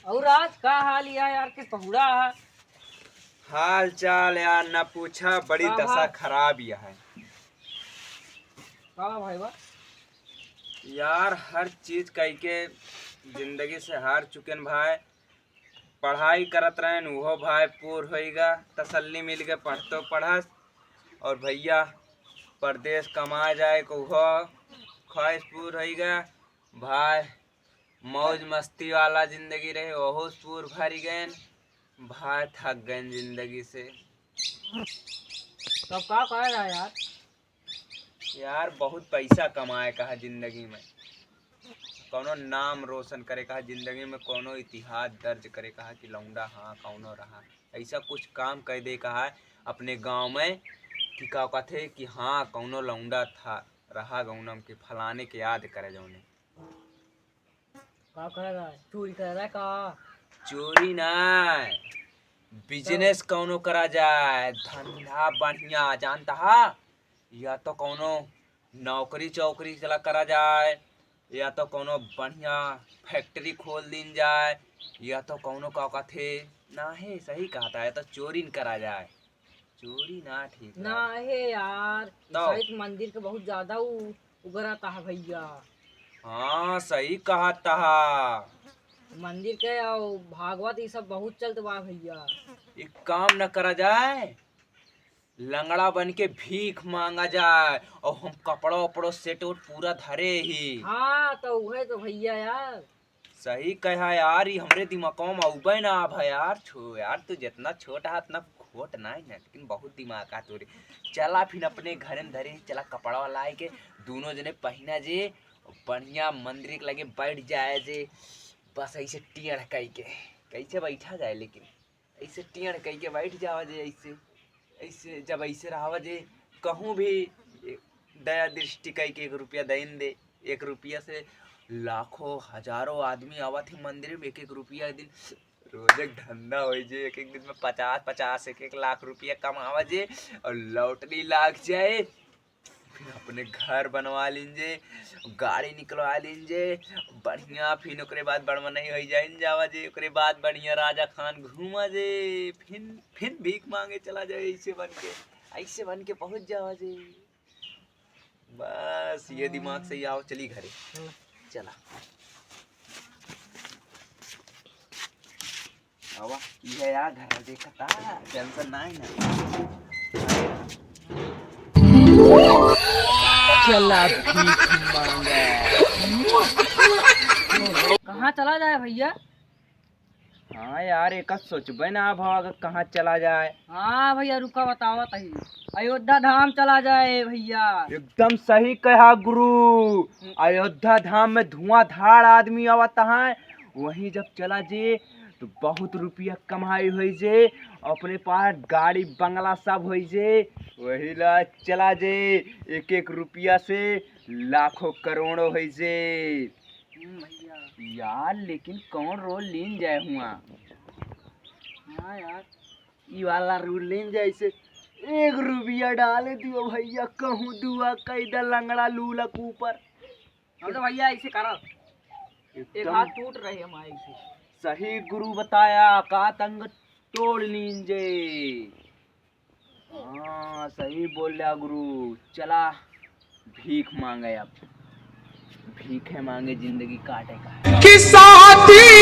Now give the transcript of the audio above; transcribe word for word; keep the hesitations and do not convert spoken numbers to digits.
और आज का हाल या यार, किस पहुड़ा है? हाल चाल यार ना पूछा, बड़ी का दशा बा? खराब या है। का बा भाई बा? यार हर चीज कई के जिंदगी से हार चुकेन भाई। पढ़ाई करत रहेन, उहो भाई पूर होइगा, तसल्ली मिल के पढ़तो पढ़स। और भैया परदेश कमाए जाए को उहो ख्वाहिश पूर होइगा। भाई मौज मस्ती वाला जिंदगी रहे, ओहो सूर भरी गएन। भाई थक गएन जिंदगी से। तब का करा जाए यार? यार बहुत पैसा कमाए का है जिंदगी में, कौनो नाम रोशन करे का है जिंदगी में, कौनो इतिहास दर्ज करे का है कि लौंडा हाँ कौनो रहा, ऐसा कुछ काम कर दे का है अपने गांव में कि का कहते कि हाँ कौनो लौंडा था, रहा गौनम के फलाने के याद करे जौने। का करा जाए? चोरी करा जाए का? चोरी ना, बिजनेस कौनो करा जाए, धंधा बढ़िया जानता हा, या तो कौनो नौकरी चौकरी चला करा जाए, या तो कौनो बढ़िया फैक्ट्री खोल दीन जाए, या तो कौनो का कहते ना है, सही कहता है, तो चोरी न करा जाए। चोरी ना ठीक ना रहा। हे यार, तो? ईसाई के मंदिर के बहुत ज्यादा उ-, उगरता है भैया। हाँ, सही कहता हा। मंदिर के और भागवत ये सब बहुत चलत बा भैया। एक काम न करा जाए, लंगड़ा बन के भीख मांगा जाए और हम कपड़ा उपड़ा सेट उट पूरा धरे ही। हाँ, तो उहे तो भैया यार। सही कहा यार, ई हमरे दिमागवा में अउबे ना आवा यार। छो यार, तू जितना छोट हा, उतना खोट ना है ना, लेकिन बहुत दिमाग हा तोरे। चला फिर अपने घरे में धरे, चला कपड़ा लाए के, दोनों जने पहिना जे, बढ़िया मंदिर के लगे बैठ जाए जे, बस ऐसे टेढ़ कई के। कैसे बैठा जाए लेकिन? ऐसे टेढ़ कई के बैठ जावा जे, ऐसे, ऐसे, जब ऐसे रहावा जे, कहूँ भी दया दृष्टि कई के एक रुपया देन दे, एक रुपया से लाखों हजारों आदमी आवत है मंदिर में, एक एक रुपया एक दिन, रोज एक धंधा होइ जे, एक एक दिन में पचास पचास, एक एक लाख रुपया कमावा जे और लॉटरी लाग जाए। फिर अपने घर बनवा लीन जे, गाड़ी निकलवा लीन जे, बढ़िया। फिर ओकरे बाद बड़ मनई होइ जाइन जावा जे, ओकरे बाद बढ़िया राजा खान घूमा जे, फिर, फिर भीख मांगे चला जाए ऐसे बन के, ऐसे बन के पहुँच जावा जे। बस ये दिमाग से ही आओ, चली घरे। चला। आवा, ये यार घर देखता, टेंशन ना है ना। चला भीख मांगे। कहाँ चला जाए भैया? हाँ यार, एक सोचबे ना भाग कहाँ चला जाए। हाँ भैया, रुका बतावत ही, अयोध्या धाम चला जाए भैया। एकदम सही कहा गुरु, अयोध्या धाम में धुआंधार आदमी आवत है, वहीं जब चला जे तो बहुत रुपया कमाई होई जे, अपने पास गाड़ी बंगला सब होई जे, वही ला चला जे, एक एक रुपया से लाखों करोड़ों होई जे। हम्म, भैया। यार, लेकिन कौन रोल लीन जाए हुआ? हाँ यार। ई वाला रोल लीन जाए से एक रुपया डाले दियो भैया, कहूँ दुआ कई दा लंगड़ा लूला के ऊपर। हम तो भैया ऐसे करब, एक एकदम हाथ टूट रहे हमारे ऐसे। सही गुरु बताया, का तंग तोड़ लीन जे। हाँ, सही बोल रहा गुरु। चला भीख मांगे अब, भीखे मांगे जिंदगी काटे का है। कि साथी